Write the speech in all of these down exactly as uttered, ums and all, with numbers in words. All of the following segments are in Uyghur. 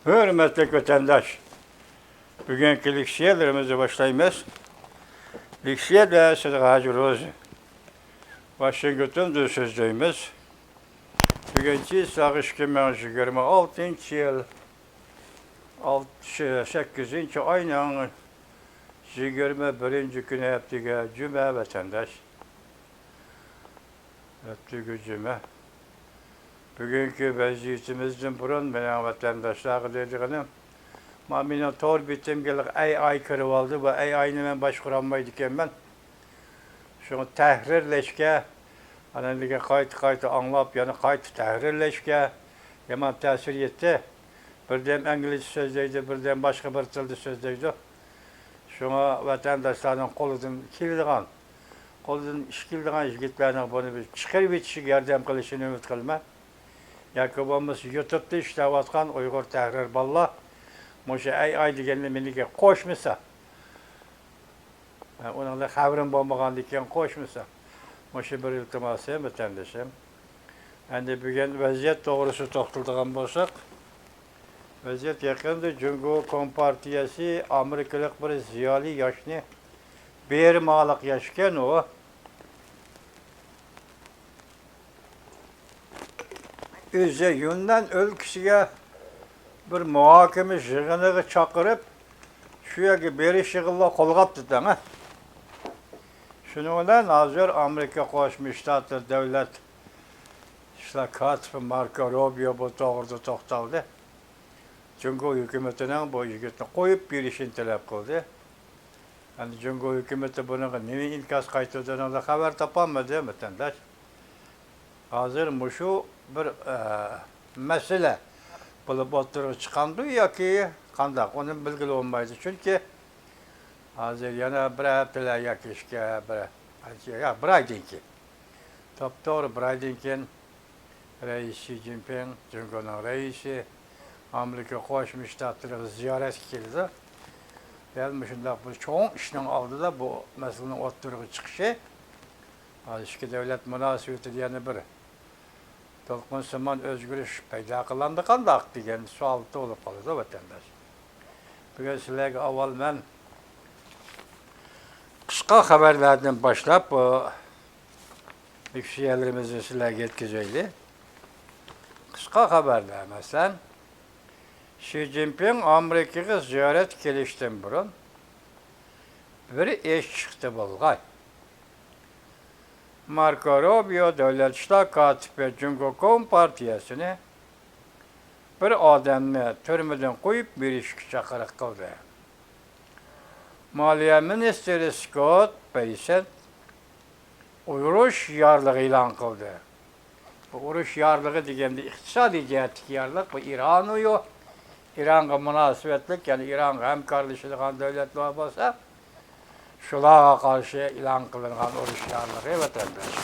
ھۆرمەتلىك ۋەتەنداش، بۈگۈنكى لېكسىيەلىرىمىزنى باشلايمىز. لېكسىيەدە سىزگە ھاجى روزى، ۋاشىنگتوندىن سۆزلەيمىز. بۈگۈن چىساغ ئىككى مىڭ يىگىرمە ئالتىنچى يىل، ئالت-، سەككىزىنچى ئاينىڭ يىگىرمە بىرىنچى كۈنى، ھەپتىگە جۈمە، ۋەتەنداش. ئەتىگە جۈمە. بۈگۈنكى ۋەزىيىتىمىزدىن بۇرۇن مېنىڭ ۋەتەنداشلارغا دەيدىغىنىم، مانا مېنىڭ تور بېتىمگە ھېلىقى ئەي ئاي كىرىۋالدى. بۇ ئەي ئاينى مەن باشقۇرالمايدىكەنمەن. شۇڭا تەھرىرلەشكە، ئاندىن كېيىن قايتا-قايتا ئاڭلاپ، يەنە قايتا تەھرىرلەشكە يامان تەسىر يەتتى. بىردەم ئىنگلىزچە سۆزلەيدۇ، بىردەم باشقا بىر تىلدا سۆزلەيدۇ. شۇڭا ۋەتەنداشلارنىڭ قولىدىن كېلىدىغان، قولىدىن ئىش كېلىدىغان يىگىتلەرنىڭ بۇنى بىر چىقىرىۋېتىشىگە ياردەم قىلىشىنى ئۈمىد قىلىمەن. ياكى بولمىسا يۇتۇبتا ئىشلەۋاتقان ئۇيغۇر تەھرىر بالىلار مۇشۇ ئەي ئاي دېگەننى مېنىڭكىگە قوشمىسا، ئۇنىڭدىن خەۋىرىم بولمىغاندىكىن قوشمىسا، مۇشۇ بىر ئىلتىماسىم، ۋەتەندىشىم. ئەمدى بۈگۈن ۋەزىيەت توغرىسىدا توختىلىدىغان بولساق، ۋەزىيەت يېقىندا جۇڭگو كومپارتىيەسى ئامېرىكىلىق بىر زىيالىي ياشنى، بىرمالىق ياش ئىكەن ئۇ. ئۆزى يۈننەن ئۆلكىسىگە بىر مۇھاكىمە يىغىنىغا چاقىرىپ، شۇ يەرگە بېرىش يىغىنلار قوزغاپتۇ دەڭە. شۇنىڭ بىلەن ھازىر ئامېرىكا قوشما شتاتلىرى دۆلەت ئىشلار كاتىپى ماركو روبىيو بۇ توغرىدا توختالدى. جۇڭگو ھۆكۈمىتىنىڭ بۇ يىگىتنى قويۇپ بېرىشىنى تەلەپ قىلدى. ئەمدى جۇڭگو ھۆكۈمىتى بۇنىڭغا نېمە ئىنكاس قايتۇردى، ئۇنىڭدىن خەۋەر تاپالمىدىم، ۋەتەنداش. ھازىر مۇشۇ بىر، ئە، مەسىلە بولۇپ ئوتتۇرىغا چىقامدۇ ياكى قانداق، ئۇنى بىلگىلى بولمايدۇ. چۈنكى ھازىر يەنە بىر ھەپتىلەر ياكى ئىككى، بىر، يا، بىر ئايدىن كېيىن، توپتوغرا بىر ئايدىن كېيىن رەئىس شى جىنپىڭ، جۇڭگونىڭ رەئىسى، ئامېرىكا قوشما شتاتلىرىغا زىيارەتكە كېلىدۇ. دەل مۇشۇنداق بىر چوڭ ئىشنىڭ ئالدىدا بۇ مەسىلىنىڭ ئوتتۇرىغا چىقىشى، ھازىر ئىككى دۆلەت مۇناسىۋىتىدە يەنە بىر دولقۇنسىمان ئۆزگىرىش پەيدا قىلامدۇ قانداق دېگەن سوئال تۇغۇلۇپ قالىدۇ، ۋەتەنداش. بۈگۈن سىلەرگە ئاۋۋال مەن قىسقا خەۋەرلەردىن باشلاپ بۇ لېكسىيەلىرىمىزنى سىلەرگە يەتكۈزەيلى. قىسقا خەۋەرلەر، مەسىلەن، شى جىنپىڭ ئامېرىكىغا زىيارەتكە كېلىشتىن بۇرۇن بىر ئىش چىقتى بولغاي. ماركو روبىيو دۆلەت ئىشلار كاتىپى جۇڭگو كومپارتىيەسىنى بىر ئادەمنى تۈرمىدىن قويۇپ بېرىشكە چاقىرىق قىلدى. مالىيە مىنىستىرى سكوت بېيسېنت ئۇرۇش يارلىقى ئېلان قىلدى. بۇ ئۇرۇش يارلىقى دېگەندە ئىقتىسادىي جەھەتتىكى يارلىق، بۇ ئىرانىيۇ، ئىرانغا مۇناسىۋەتلىك، يەنى ئىرانغا ھەمكارلىشىدىغان دۆلەتلەر بولسا، شۇلارغا قارشى ئېلان قىلىنغان ئۇرۇش يارلىقى، ۋەتەنداش.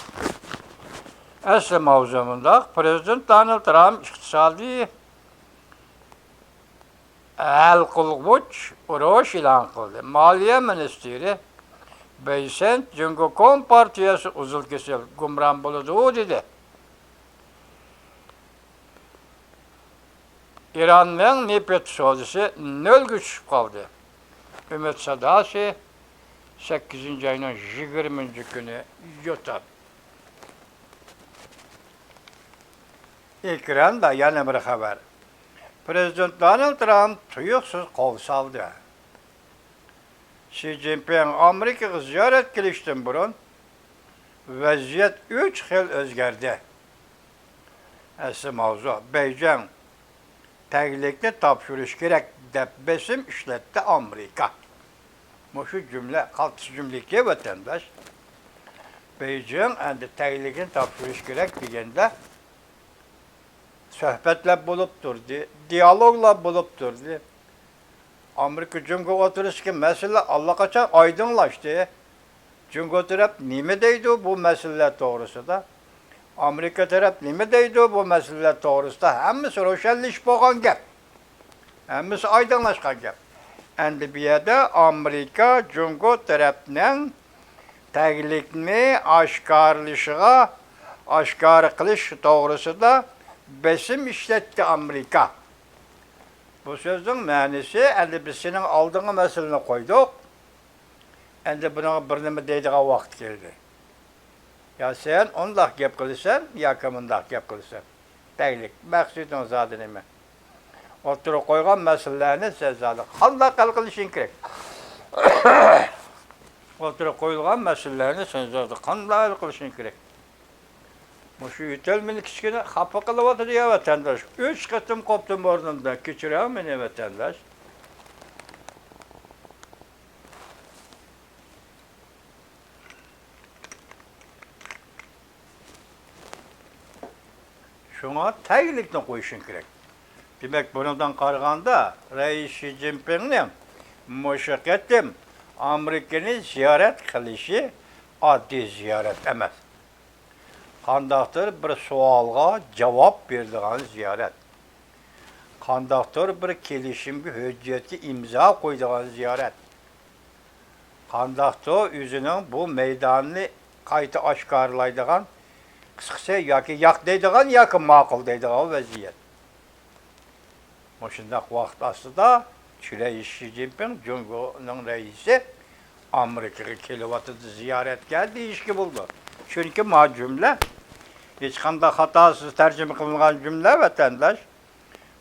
ئەسلى ماۋزۇ مۇنداق، پىرېزىدېنت دونالد ترامپ ئىقتىسادىي ھەل قىلغۇچ ئۇرۇش ئېلان قىلدى. مالىيە مىنىستىرى بېيسېنت جۇڭگو كومپارتىيەسى ئۇزۇل-كېسىل گۇمران بولىدۇ دېدى. ئىراننىڭ نېفىت سودىسى نۆلگە چۈشۈپ قالدى. ئۈمىد ساداسى، سەككىزىنچى ئاينىڭ يىگىرمىنچى كۈنى يۇتۇپ. ئېكراندا يەنە بىر خەۋەر. پىرېزىدېنت دونالد ترامپ تۇيۇقسىز قول سالدى. شى جىنپىڭ ئامېرىكىغا زىيارەتكە كېلىشتىن بۇرۇن ۋەزىيەت ئۈچ خىل ئۆزگەردى. ئەسلى ماۋزۇ، بېيجىڭ تەگلىكنى تاپشۇرۇش كېرەك دەپ بېسىم ئىشلەتتى ئامېرىكا. مۇشۇ جۈملە قالتىس جۈملىكى، ۋەتەنداش. بېيجىڭ ئەمدى تەگلىكنى تاپشۇرۇش كېرەك دېگەندە سۆھبەتلەر بولۇپ تۇردى، دىيالوگلار بولۇپ تۇردى. ئامېرىكا جۇڭگو ئوتتۇرىسىدىكى مەسىلە ئاللىقاچان ئايدىڭلاشتى. جۇڭگو تەرەپ نېمە دەيدۇ بۇ مەسىلىلەر توغرىسىدا؟ ئامېرىكا تەرەپ نېمە دەيدۇ بۇ مەسىلىلەر توغرىسىدا؟ ھەممىسى روشەنلىشىپ بولغان گەپ. ھەممىسى ئايدىڭلاشقان گەپ. ئەمدى بۇ يەردە ئامېرىكا جۇڭگو تەرەپنىڭ تەگلىكنى ئاشكارىلىشىغا، ئاشكارا قىلىش توغرىسىدا بېسىم ئىشلەتتى ئامېرىكا. بۇ سۆزنىڭ مەنىسى، ئەمدى بىز سېنىڭ ئالدىڭغا مەسىلىنى قويدۇق. ئەمدى بۇنىڭغا بىر نېمە دەيدىغان ۋاقىت كەلدى. يا سەن ئۇنداق گەپ قىلىسەن، ياكى مۇنداق گەپ قىلىسەن. تەگلىك. مەقسىتىڭ زادى نېمە؟ ئوتتۇرىغا قويغان مەسىلىلەرنى سەن زادى قانداق ھەل قىلىشىڭ كېرەك؟ ئوتتۇرىغا قويۇلغان مەسىلىلەرنى سەن زادى قانداق ھەل قىلىشىڭ كېرەك؟ مۇشۇ يۆتەل مېنى كىچىككىنە خاپا قىلىۋاتىدۇ يا، ۋەتەنداش. ئۈچ قېتىم قوپتۇم ئورنۇمدىن، كەچۈرۈڭ مېنى، ۋەتەنداش. شۇڭا تەگلىكنى قويۇشۇڭ كېرەك. دېمەك، بۇنىڭدىن قارىغاندا، رەئىس شى جىنپىڭنىڭ مۇشۇ قېتىم ئامېرىكىنى زىيارەت قىلىشى ئاددىي زىيارەت ئەمەس. قانداقتۇر بىر سوئالغا جاۋاب بېرىدىغان زىيارەت. قانداقتۇر بىر كېلىشىمگە، ھۆججەتكە ئىمزا قويىدىغان زىيارەت. قانداقتۇر ئۆزىنىڭ بۇ مەيدانىنى قايتا ئاشكارىلايدىغان، قىسقىسى، ياكى ياق دەيدىغان، ياكى ماقۇل دەيدىغان ۋەزىيەت. مۇشۇنداق ۋاقىت ئاستىدا رەئىس شى جىنپىڭ، جۇڭگونىڭ رەئىسى، ئامېرىكىغا كېلىۋاتىدۇ، زىيارەتكە دېيىشكە بولىدۇ. چۈنكى ما جۈملە ھېچقانداق خاتاسىز تەرجىمە قىلىنغان جۈملە، ۋەتەنداش.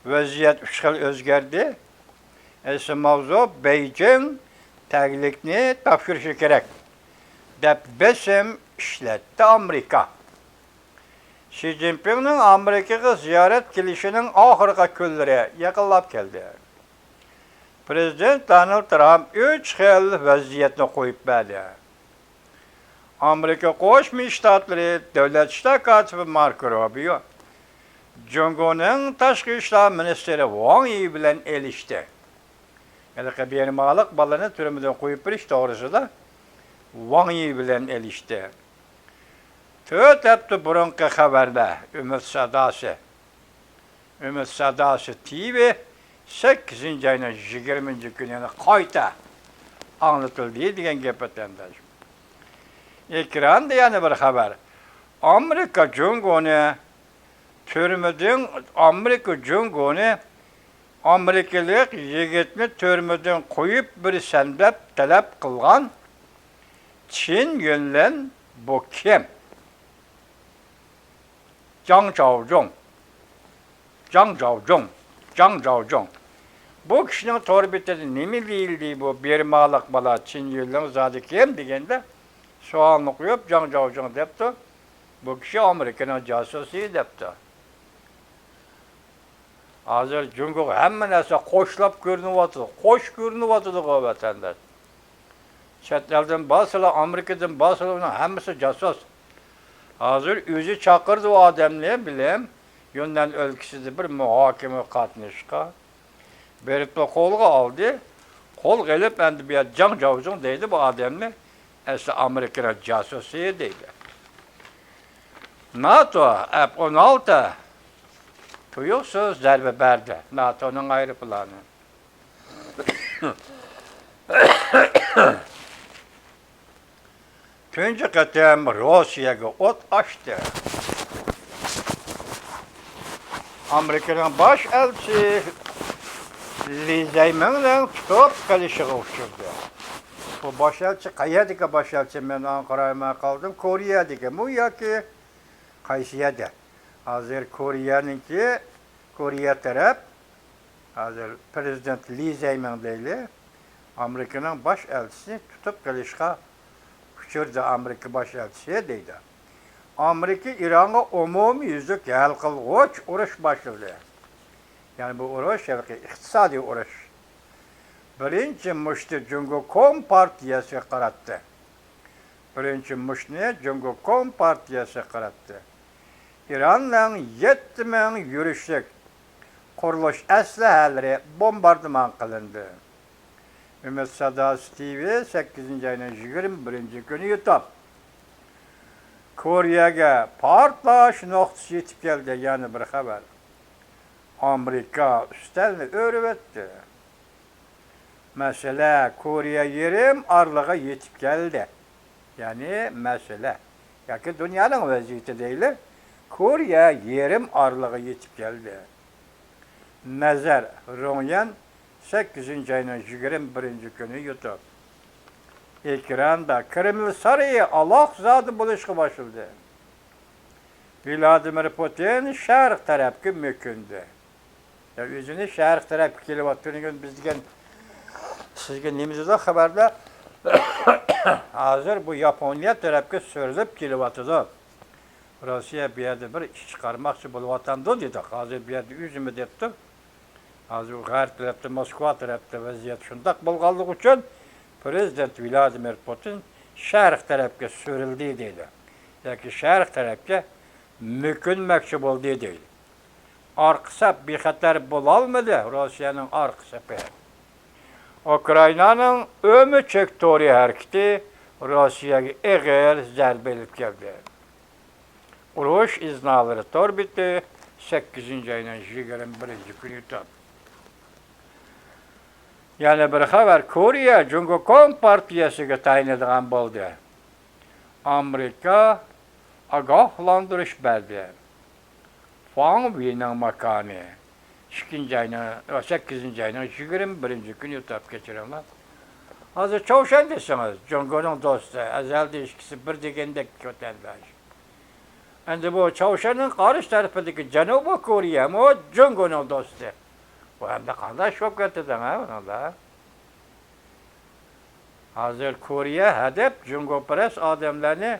ۋەزىيەت ئۈچ خىل ئۆزگەردى. ئەسلى ماۋزۇ بېيجىڭ تەگلىكنى تاپشۇرۇشى كېرەك، دەپ بېسىم ئىشلەتتى ئامېرىكا. شى جىنپىڭنىڭ ئامېرىكىغا زىيارەت كېلىشىنىڭ ئاخىرقى كۈنلىرى يېقىنلاپ كەلدى. پىرېزىدېنت دونالد ترامپ ئۈچ خىل ۋەزىيەتنى قويۇپ بەردى. ئامېرىكا قوشما شتاتلىرى دۆلەت ئىشلار كاتىپى ماركو روبىيو جۇڭگونىڭ تاشقى ئىشلار مىنىستىرى ۋاڭ يى بىلەن ئېلىشتى. ھېلىقى بىرمالىق بالىنى تۈرمىدىن قويۇپ بېرىش توغرىسىدا ۋاڭ يى بىلەن ئېلىشتى. تۆت ھەپتە بۇرۇنقى خەۋەردە ئۈمىد ساداسى، ئۈمىد ساداسى تىۋى سەككىزىنچى ئاينىڭ يىگىرمىنچى كۈنى يەنە قايتا ئاڭلىتىلدى دېگەن گەپ، ۋەتەنداش. ئېكراندا يەنە بىر خەۋەر. ئامېرىكا جۇڭگونى تۈرمىدىن، ئامېرىكا جۇڭگونى، ئامېرىكىلىق يىگىتنى تۈرمىدىن قويۇپ بېرىسەن دەپ تەلەپ قىلغان چىن يۈنلەن بۇ كىم؟ جاڭ جاۋجۇڭ. جاڭ جاۋجۇڭ. جاڭ جاۋجۇڭ. بۇ كىشىنىڭ تور بېتىدە نېمە دېيىلدى؟ بۇ بىرمالىق بالا چىن يۈنلېڭ زادى كىم دېگەندە، سوئالنى قويۇپ، جاڭ جاۋجۇڭ دەپتۇ. بۇ كىشى ئامېرىكىنىڭ جاسۇسى دەپتۇ. ھازىر جۇڭگوغا ھەممە نەرسە قوشلاپ كۆرۈنۈۋاتىدۇ، قوش كۆرۈنۈۋاتىدىغۇ، ۋەتەنداش. چەت ئەلدىن بارسىلا، ئامېرىكىدىن بارسىلا، ئۇنىڭ ھەممىسى جاسۇس. ھازىر ئۆزى چاقىردى ئۇ ئادەمنى، بىلىم، يۈننەن ئۆلكىسىدە بىر مۇھاكىمە قاتنىشىشقا. بېرىپلا قولغا ئالدى. قولغا ئېلىپ، ئەمدى بۇ يەردە جاڭ جاۋجۇڭ دەيدۇ بۇ ئادەمنى. ئەسلى ئامېرىكىنىڭ جاسۇسى دەيدۇ. ناتو ئەپ ئون ئالتە تۇيۇقسىز زەربە بەردى ناتونىڭ ئايروپىلانى. تۇنجى قېتىم روسىيەگە ئوت ئاچتى. ئامېرىكىنىڭ باش ئەلچىسى لى زەيمىڭنىڭ تۇتۇپ قېلىشىغا ئۇچرىدى. بۇ باش ئەلچى قەيەردىكى باش ئەلچى؟ مەن ئاڭقىرايمەن قالدىم. كورېيەدىكىمۇ ياكى قايسى يەردە؟ ھازىر كورېيەنىڭكى، كورېيە تەرەپ، ھازىر پىرېزىدېنت لى زەيمىڭ دەيلى، ئامېرىكىنىڭ باش ئەلچىسىنى تۇتۇپ قېلىشقا ئۇچرىدى، ئامېرىكا باش ئەلچىسى دەيدۇ. ئامېرىكا ئىرانغا ئومۇميۈزلۈك ھەل قىلغۇچ ئۇرۇش باشلىدى. يەنى بۇ ئۇرۇش ھېلىقى ئىقتىسادىي ئۇرۇش. بىرىنچى مۇشتى جۇڭگو كومپارتىيەسىگە قاراتتى. بىرىنچى مۇشتنى جۇڭگو كومپارتىيەسىگە قاراتتى. ئىراننىڭ يەتتە مىڭ يۈرۈشلۈك قۇرۇلۇش ئەسلىھەلىرى بومباردىمان قىلىندى. ئۈمىد ساداسى تىۋى سەككىزىنچى ئاينىڭ يىگىرمە بىرىنچى كۈنى يۇتۇپ، كورېيەگە پارتلاش نۇقتىسى يېتىپ كەلدى، يەنە بىر خەۋەر. ئامېرىكا ئۈستەلنى ئۆرۈۋەتتى. مەسىلە كورېيە يېرىم ئارىلىغا يېتىپ كەلدى. يەنى مەسىلە ياكى دۇنيانىڭ ۋەزىيىتى دەيلى، كورېيە يېرىم ئارىلىغا يېتىپ كەلدى. نەزەر، روڭيەن، سەككىزىنچى ئاينىڭ يىگىرمە بىرىنچى كۈنى يۇتۇپ. ئېكراندا كرېمل سارىيى ئالاقزادە بولۇشقا باشلىدى. ۋلادىمىر پۇتىن شەرق تەرەپكە مۆكۈندى. يا، ئۆزىنى شەرق تەرەپكە كېلىۋاتقىنىغا بىز دېگەن، سىزگە نېمە دېدۇق خەۋەردە؟ ھازىر بۇ ياپونىيە تەرەپكە سۆرىلىپ كېلىۋاتىدۇ. روسىيە بۇ يەردە بىر ئىش چىقارماقچى بولۇۋاتامدۇ دېدۇق. ھازىر بۇ يەردە ئۆزىمۇ دەپتۇ. ھازىر غەرب تەرەپتە، موسكۋا تەرەپتە ۋەزىيەت شۇنداق بولغانلىقى ئۈچۈن، پىرېزىدېنت ۋلادىمىر پۇتىن شەرق تەرەپكە سۆرۈلدى دەيدۇ. ياكى شەرق تەرەپكە مۆكۈنمەكچى بولدى دەيدۇ. ئارقا سەپ بىخەتەر بولالمىدى، روسىيەنىڭ ئارقا سېپى. ئۇكرائىنانىڭ ئۆمۈچۈك تورى ھەرىكىتى روسىيەگە ئېغىر زەربە ئېلىپ كەلدى. ئۇرۇش ئىزنالىرى تور بېتى سەككىزىنچى ئاينىڭ يىگىرمە بىرىنچى كۈنى يۈتۈپ. يەنە بىر خەۋەر، كورېيە جۇڭگو كومپارتىيەسىگە تايىنىدىغان بولدى. ئامېرىكا ئاگاھلاندۇرۇش بەردى. فاڭ ۋېينىڭ ماكانى ئىككىنچى ئاينىڭ، سەككىزىنچى ئاينىڭ يىگىرمە بىرىنچى كۈنى يۇتۇپ، كەچۈرۈڭلار. ھازىر چاۋشيەن دېسىڭىز، جۇڭگونىڭ دوستى، ئەزەلدىن ئىككىسى بىر دېگەندەك ۋەتەنداش. ئەمدى بۇ چاۋشيەننىڭ قارشى تەرىپىدىكى جەنۇبىي كورېيەمۇ جۇڭگونىڭ دوستى. بۇ ئەمدى قانداق ئىش بولۇپ كەتتى دەڭ، ھە، بۇنىڭدا؟ ھازىر كورېيە ھەدەپ جۇڭگوپەرەس ئادەملەرنى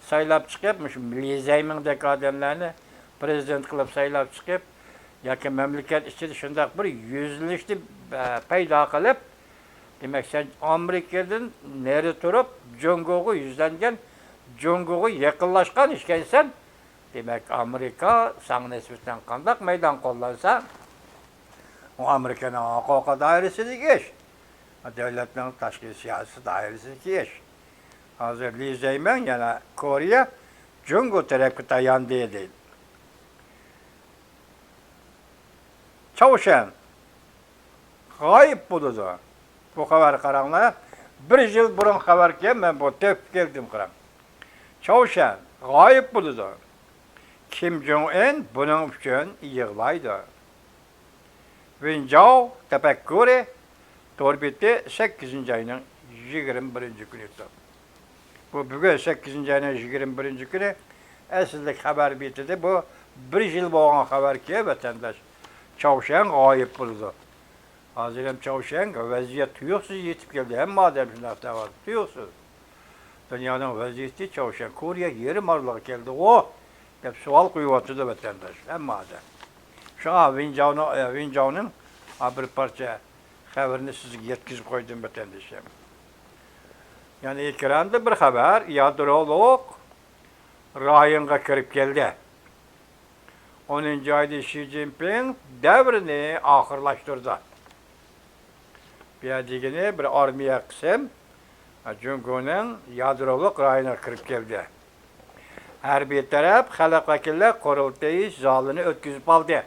سايلاپ چىقىپ، مۇشۇ لى زەيمىڭدەك ئادەملەرنى پىرېزىدېنت قىلىپ سايلاپ چىقىپ، ياكى مەملىكەت ئىچىدە شۇنداق بىر يۈزلىنىشنى، ئە، پەيدا قىلىپ، دېمەك، سەن ئامېرىكىدىن نېرى تۇرۇپ، جۇڭگوغا يۈزلەنگەن، جۇڭگوغا يېقىنلاشقان ئىكەنسەن. دېمەك، ئامېرىكا ساڭا نىسبەتەن قانداق مەيدان قوللانسا، ئۇ ئامېرىكىنىڭ ھوقۇقى دائىرىسىدىكى ئىش. دۆلەتنىڭ تاشقى سىياسىي دائىرىسىدىكى ئىش. ھازىر لى زەيمىڭ يەنە كورېيە جۇڭگو تەرەپكە تاياندى دەيدۇ. چاۋشيەن غايىب بولىدۇ. بۇ خەۋەر قاراڭلار. بىر يىل بۇرۇن خەۋەركەن، مەن بۇ تېپىپ كەلدىم، قاراڭ. چاۋشيەن غايىب بولىدۇ. كىم جوڭ ئىن بۇنىڭ ئۈچۈن يىغلايدۇ. ۋېنجاۋ تەپەككۇرى تور بېتى سەككىزىنچى ئاينىڭ يىگىرمە بىرىنچى كۈنى. بۇ بۈگۈن سەككىزىنچى ئاينىڭ يىگىرمە بىرىنچى كۈنى. ئەسلىدىكى خەۋەر بېتىدە بۇ بىر يىل بولغان خەۋەركەن، ۋەتەنداش. چاۋشيەن غايىب بولىدۇ. ھازىر ھەم چاۋشيەنگە ۋەزىيەت تۇيۇقسىز يېتىپ كەلدى. ھەممە ئادەم شۇنداق دەۋاتىدۇ، تۇيۇقسىز. دۇنيانىڭ ۋەزىيىتى چاۋشيەن، كورېيە يېرىم ئارىلىغا كەلدىغۇ دەپ سوئال قويۇۋاتىدۇ ۋەتەنداش، ھەممە ئادەم. شۇڭا ۋېنجاۋنىڭ، ۋېنجاۋنىڭ ھا بىر پارچە خەۋىرىنى سىزگە يەتكۈزۈپ قويدۇم، ۋەتەندىشىم. يەنە ئېكراندا بىر خەۋەر، يادرولۇق رايونغا كىرىپ كەلدى. ئونىنچى ئايدا شى جىنپىڭ دەۋرىنى ئاخىرلاشتۇردى. بۇ يەر دېگىنى بىر ئارمىيە قىسىم جۇڭگونىڭ يادرولۇق رايونىغا كىرىپ كەلدى. ھەربىي تەرەپ خەلق ۋەكىللەر قۇرۇلتىيى زالىنى ئۆتكۈزۈپ ئالدى.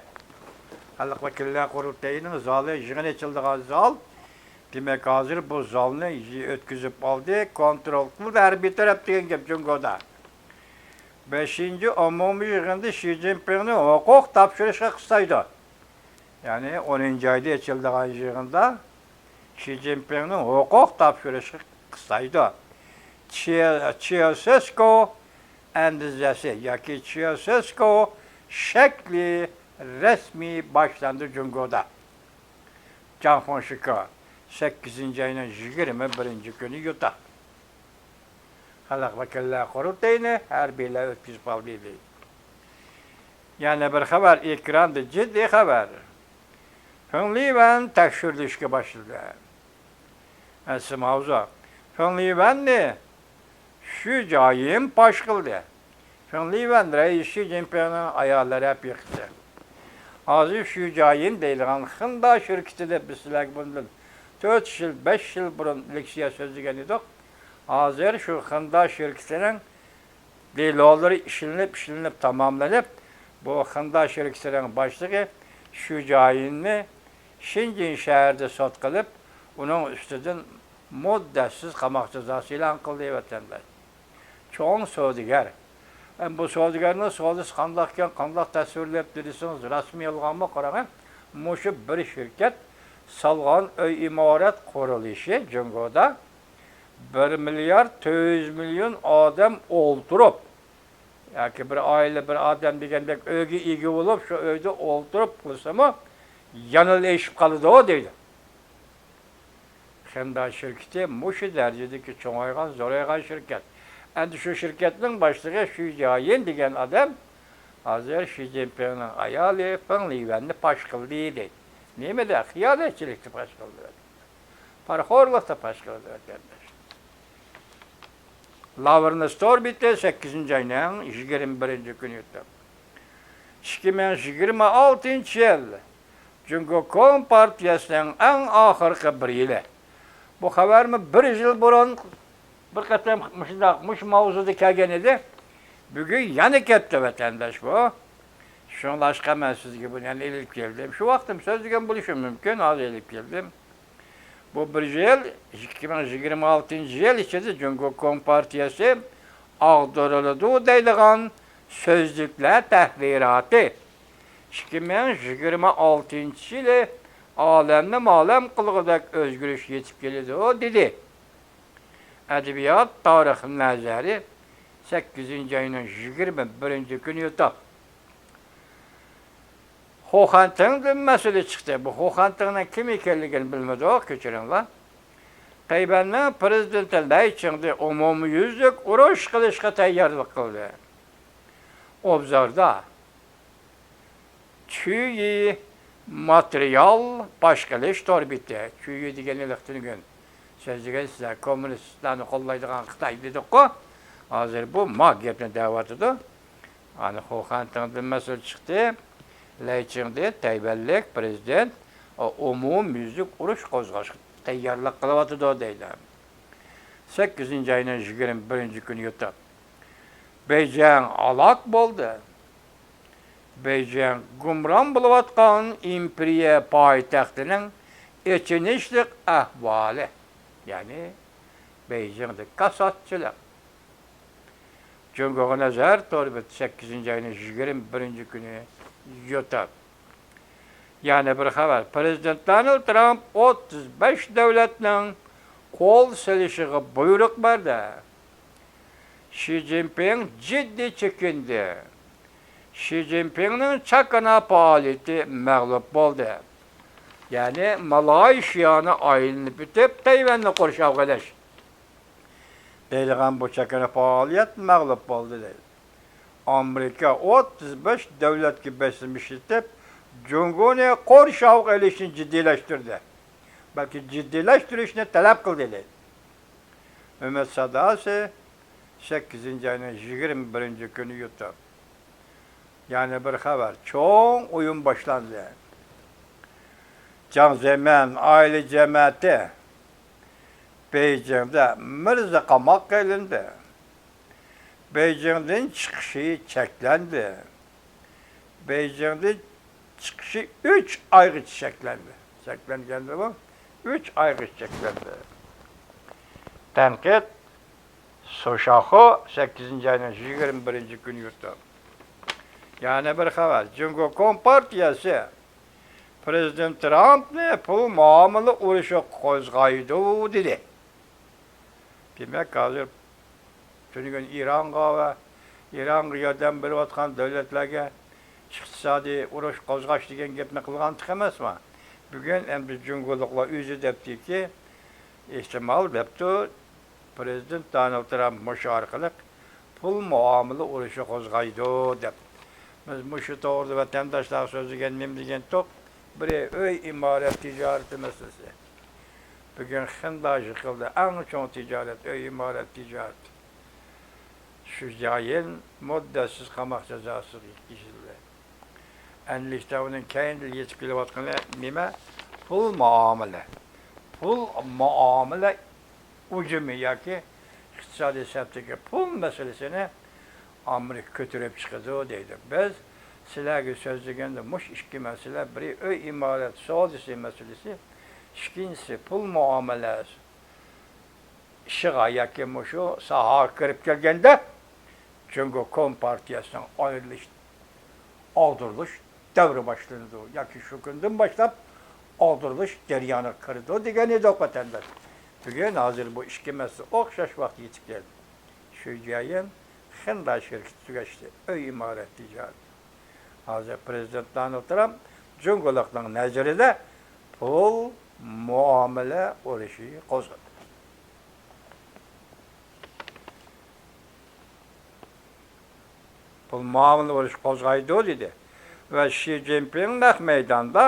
خەلق ۋەكىللەر قۇرۇلتىيىنىڭ زالى، يىغىن ئېچىلىدىغان زال. دېمەك، ھازىر بۇ زالنى ئۆتكۈزۈپ ئالدى، كونترول قىلدى ھەربىي تەرەپ دېگەن گەپ جۇڭگودا. بەشىنچى ئومۇمىي يىغىندا شى جىنپىڭنى ھوقۇق تاپشۇرۇشقا قىستايدۇ. يەنى ئونىنچى ئايدا ئېچىلىدىغان يىغىندا شى جىنپىڭنىڭ ھوقۇق تاپشۇرۇشقا قىستايدۇ. چيا-، چياۋشېسكو ئەندىزىسى ياكى چياۋشېسكو شەكلى رەسمىي باشلاندى جۇڭگودا. جاڭ فېڭشىكو، سەككىزىنچى ئاينىڭ يىگىرمە بىرىنچى كۈنى يۇتا. خەلق ۋەكىللەر قۇرۇلتىيىنى ھەربىيلەر ئۆتكۈزۈپ ئالدى دەيدۇ. يەنە بىر خەۋەر، ئېكراندا جىددىي خەۋەر. فېڭ لىۋەن تەكشۈرۈلۈشكە باشلىدى. ئەسلى ماۋزۇ. فېڭ لىۋەننى شۈ جايىن پاش قىلدى. فېڭ لىۋەن رەئىس شى جىنپىڭنىڭ ئايالى، رەپىقىسى. ھازىر شۈ جايىن دەيدىغان خېندا شىركىتىدە بىز سىلەرگە بۇندىن تۆت يىل، بەش يىل بۇرۇن لېكسىيە سۆزلىگەن ئىدۇق. ھازىر شۇ خېندا شىركىتىنىڭ دېلولىرى ئىشلىنىپ، ئىشلىنىپ تاماملىنىپ، بۇ خېندا شىركىتىنىڭ باشلىقى شۈ جايىننى شېنجېن شەھىرىدە سوت قىلىپ، ئۇنىڭ ئۈستىدىن مۇددەتسىز قاماق جازاسى ئېلان قىلدى، ۋەتەنداش. چوڭ سودىگەر. ئەمما بۇ سودىگەرنىڭ سودىسى قانداقكەن، قانداق تەسۋىرلەپتۇ دېسىڭىز، راستمۇ يالغانمۇ قاراڭ، ھە؟ مۇشۇ بىر شىركەت سالغان ئۆي ئىمارەت قۇرۇلۇشى جۇڭگودا بىر مىليارد تۆت يۈز مىليون ئادەم ئولتۇرۇپ، ياكى بىر ئائىلە، بىر ئادەم دېگەندەك ئۆيگە ئىگە بولۇپ، شۇ ئۆيدە ئولتۇرۇپ قىلسىمۇ، يەنىلا ئېشىپ قالىدۇ دەيدۇ. خېندا شىركىتى مۇشۇ دەرىجىدىكى چوڭايغان، زورايغان شىركەت. ئەمدى شۇ شىركەتنىڭ باشلىقى شۈ جيايىن دېگەن ئادەم ھازىر شى جىنپىڭنىڭ ئايالى فېڭ لىۋەننى پاش قىلدى دەيدۇ. نېمىدە؟ خىيانەتچىلىكتە پاش قىلدى. پارىخورلۇقتا پاش قىلدى، ۋەتەنداش. لاۋرنس تور بېتى سەككىزىنچى ئاينىڭ يىگىرمە بىرىنچى كۈنى يۇتۇپ، ئىككى مىڭ يىگىرمە ئالتىنچى يىل جۇڭگو كومپارتىيەسىنىڭ ئەڭ ئاخىرقى بىر يىلى. بۇ خەۋەرمۇ بىر يىل بۇرۇن بىر قېتىم مۇشۇنداق، مۇشۇ ماۋزۇدا كەلگەن ئىدى. بۈگۈن يەنە كەپتۇ، ۋەتەنداش، بۇ. شۇڭلاشقا مەن سىزگە بۇنى يەنە ئېلىپ كەلدىم. شۇ ۋاقىتتىمۇ سۆزلىگەن بولۇشۇم مۇمكىن، ھازىر ئېلىپ كەلدىم. بۇ بىر يىل، ئىككى مىڭ يىگىرمە ئالتىنچى يىل ئىچىدە جۇڭگو كومپارتىيەسى ئاغدۇرۇلىدۇ دەيدىغان سۆزلۈكلەر تەھرىراتى، ئىككى مىڭ يىگىرمە ئالتىنچى يىلى ئالەمنى مالەم قىلغۇدەك ئۆزگىرىش يېتىپ كېلىدۇ، دېدى. ئەدەبىيات تارىخ نەزەرى، سەككىزىنچى ئاينىڭ يىگىرمە بىرىنچى كۈنى يۇتۇپ. خۇخەنتىڭدىن مەسىلە چىقتى. بۇ خۇخەنتىڭنىڭ كىم ئىكەنلىكىنى بىلمىدۇق، كەچۈرۈڭلار. تەيۋەننىڭ پىرېزىدېنتى لەي چىڭدې ئومۇميۈزلۈك ئۇرۇش قىلىشقا تەييارلىق قىلدى. ئوبزوردا چۈيى ماتېرىيال پاش قىلىش تور بېتى. چۈيى دېگەن ھېلىقى تۈنۈگۈن سۆزلىگەن سىلەر، كوممۇنىستلارنى قوللايدىغان خىتاي دېدۇققۇ. ھازىر بۇ ما گەپنى دەۋاتىدۇ. ئانا خۇخەنتىڭدىن مەسىلە چىقتى. لەي چىڭدې تەيۋەنلىك پىرېزىدېنت ئومۇميۈزلۈك ئۇرۇش قوزغاشقا تەييارلىق قىلىۋاتىدۇ دەيدۇ. سەككىزىنچى ئاينىڭ يىگىرمە بىرىنچى كۈنى يۇتۇپ، بېيجىڭ ھالاك بولدى. بېيجىڭ گۇمران بولۇۋاتقان ئىمپېرىيە پايتەختىنىڭ ئېچىنىشلىق ئەھۋالى، يەنى بېيجىڭدا كاساتچىلىق. جۇڭگوغا نەزەر تور بېتى سەككىزىنچى ئاينىڭ يىگىرمە بىرىنچى كۈنى يۇتۇپ. يەنە بىر خەۋەر، پىرېزىدېنت دونالد ترامپ ئوتتۇز بەش دۆلەتنىڭ قول سېلىشىغا بۇيرۇق بەردى. شى جىنپىڭ جىددىي چېكىندى. شى جىنپىڭنىڭ چاكىنا پائالىيىتى مەغلۇپ بولدى. يەنى مالايشىيانى ئايلىنىپ ئۆتۈپ، تەيۋەننى قورشاۋغا ئېلىش دەيدىغان بۇ چاكىنا پائالىيەت مەغلۇپ بولدى، دەيدۇ. ئامېرىكا ئوتتۇز بەش دۆلەتكە بېسىم ئىشلىتىپ، جۇڭگونى قورشاۋغا ئېلىشنى جىددىيلەشتۈردى. بەلكى جىددىيلەشتۈرۈشنى تەلەپ قىلدى، دەيدۇ. ئۈمىد ساداسى، سەككىزىنچى ئاينىڭ يىگىرمە بىرىنچى كۈنى يۇتۇپ. يەنە بىر خەۋەر، چوڭ ئويۇن باشلاندى. جاڭ زېمىن ئائىلە جەمەتى بېيجىڭدا مىرزا قاماققا ئېلىندى. بېيجىڭدىن چىقىشى چەكلەندى. بېيجىڭدىن چىقىشى ئۈچ ئايغىچە چەكلەندى. چەكلەنگەندىمۇ ئۈچ ئايغىچە چەكلەندى. تەنقىد، سوشاخۇ، سەككىزىنچى ئاينىڭ يىگىرمە بىرىنچى كۈنى يۇتۇپ. يەنە بىر خەۋەر، جۇڭگو كومپارتىيەسى پىرېزىدېنت ترامپنى پۇل مۇئامىلە ئۇرۇشى قوزغايدۇ، دېدى. دېمەك، ھازىر تۈنۈگۈن ئىرانغا ۋە ئىرانغا ياردەم بېرىۋاتقان دۆلەتلەرگە ئىقتىسادىي ئۇرۇش قوزغاش دېگەن گەپنى قىلغانتۇق ئەمەسما؟ بۈگۈن ئەمدى جۇڭگولۇقلار ئۆزى دەپتىكى، ئېھتىمال دەپتۇ، پىرېزىدېنت دونالد ترامپ مۇشۇ ئارقىلىق پۇل مۇئامىلە ئۇرۇشى قوزغايدۇ دەپ. بىز مۇشۇ توغرىدا ۋەتەنداشلارغا سۆزلىگەن، نېمە دېگەنتۇق؟ بىرى ئۆي ئىمارەت تىجارىتى مەسىلىسى. بۈگۈن خېندا يىقىلدى، ئەڭ چوڭ تىجارەت، ئۆي ئىمارەت تىجارىتى. شۈ جيايىن مۇددەتسىز قاماق جازاسىغا يېتكۈزۈلدى. ئەمدىلىكتە ئۇنىڭ كەينىدىن يېتىپ كېلىۋاتقىنى نېمە؟ پۇل مۇئامىلە. پۇل مۇئامىلە ھۇجۇمى ياكى ئىقتىسادىي سەپتىكى پۇل مەسىلىسىنى ئامېرىكا كۆتۈرۈپ چىقىدۇ دەيدۇ. بىز سىلەرگە سۆزلىگەندە مۇشۇ ئىككى مەسىلە، بىرى ئۆي ئىمارەت سودىسى مەسىلىسى، ئىككىنچىسى پۇل مۇئامىلە ئىشىغا ياكى مۇشۇ ساھەگە كىرىپ كەلگەندە، جۇڭگو كومپارتىيەسىنىڭ ئايرىلىش، ئاغدۇرۇلۇش دەۋرى باشلىنىدۇ ياكى شۇ كۈندىن باشلاپ ئاغدۇرۇلۇش جەريانىغا كىرىدۇ دېگەن ئىدۇق، ۋەتەنداش. بۈگۈن ھازىر بۇ ئىككى مەسىلە ئوخشاش ۋاقىت يېتىپ كەلدى. شى جيەن خېنداي شىركىتى تۈگەشتى، ئۆي ئىمارەت تىجارىتى. ھازىر پىرېزىدېنت دونالد ترامپ جۇڭگولۇقنىڭ نەزىرىدە پۇل مۇئامىلە ئۇرۇشى قوزغىدى. پۇل مۇئامىلە ئۇرۇشى قوزغايدۇ، دېدى. ۋە شى جىنپىڭ نەق مەيداندا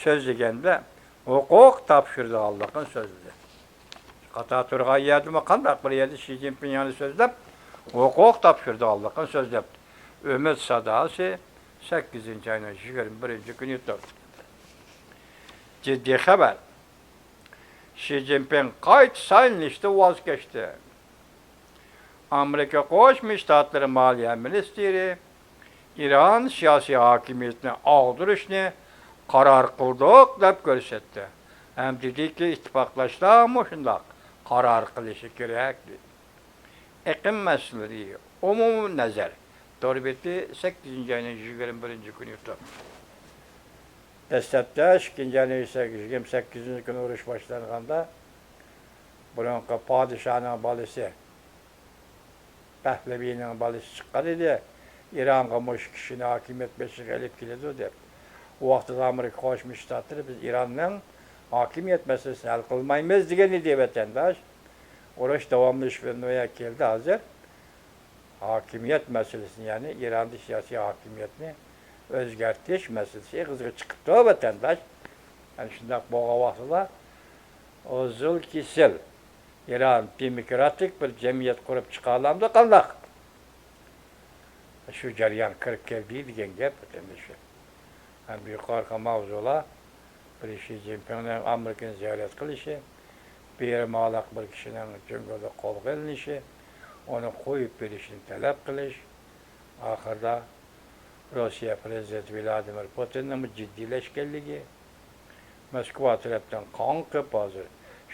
سۆزلىگەندە ھوقۇق تاپشۇرىدىغانلىقىنى سۆزلىدى. قاتار تۇرغان يەردىمۇ قانداق بىر يەردە شى جىنپىڭ يەنە سۆزلەپ، ھوقۇق تاپشۇرىدىغانلىقىنى سۆزلەپتۇ. ئۈمىد ساداسى، سەككىزىنچى ئاينىڭ يىگىرمە بىرىنچى كۈنى يۇتۇپ. جىددىي خەۋەر. شى جىنپىڭ قايتا سايلىنىشتىن ۋاز كەچتى. ئامېرىكا قوشما شتاتلىرى مالىيە مىنىستىرى ئىران سىياسىي ھاكىمىيىتىنى ئاغدۇرۇشنى قارار قىلدۇق دەپ كۆرسەتتى ھەم دېدىكى، ئىتتىپاقداشلار مۇشۇنداق قارار قىلىشى كېرەك، دېدى. ئېقىم مەسىلىلىرى، ئومۇمىي نەزەر. تور بېتى، سەككىزىنچى ئاينىڭ يىگىرمە بىرىنچى كۈنى يۇتۇپ. دەسلەپتە ئىككىنچى ئاينىڭ يىگىرمە سەككىزىنچى كۈنى ئۇرۇش باشلانغاندا، بۇرۇنقى پادىشاھنىڭ بالىسى، پەھلىۋىنىڭ بالىسى چىققان ئىدى. ئىرانغا مۇشۇ كىشىنى ھاكىمىيەت بېشىغا ئېلىپ كېلىدۇ دەپ. ئۇ ۋاقتىدا ئامېرىكا قوشما شتاتلىرى، بىز ئىراننىڭ ھاكىمىيەت مەسىلىسىنى ھەل قىلمايمىز، دېگەن ئىدى، ۋەتەنداش. ئۇرۇش داۋاملىشىپ نۆۋەت كەلدى ھازىر. ھاكىمىيەت مەسىلىسىنى، يەنى ئىراندا سىياسىي ھاكىمىيەتنى ئۆزگەرتىش مەسىلىسى ئېغىزغا چىقىپتۇ، ۋەتەنداش. ئەنە شۇنداق بولغان ۋاقتىدا ئۇزۇل كېسىل ئىران دېموكراتىك بىر جەمئىيەت قۇرۇپ چىقالامدۇ قانداق؟ شۇ جەريان كىرىپ كەلدى دېگەن گەپ، ۋەتەنداش. ھەم يۇقىرىقى ماۋزۇلار، بىرى شى جىنپىڭنىڭ ئامېرىكىنى زىيارەت قىلىشى، بىرى مالاق بىر كىشىنىڭ جۇڭگودا قولغا ئېلىنىشى، ئۇنى قويۇپ بېرىشنى تەلەپ قىلىش، ئاخىرىدا روسىيە پىرېزىدېنتى ۋلادىمىر پۇتىننىڭمۇ جىددىيلەشكەنلىكى، موسكۋا تەرەپتىن قاڭقىپ، ھازىر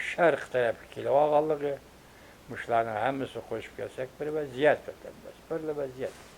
شەرق تەرەپكە كېلىۋالغانلىقى، مۇشۇلارنىڭ ھەممىسىنى قوشۇپ كەلسەك، بىر ۋەزىيەت، ۋەتەنداش، بىر ۋەزىيەت.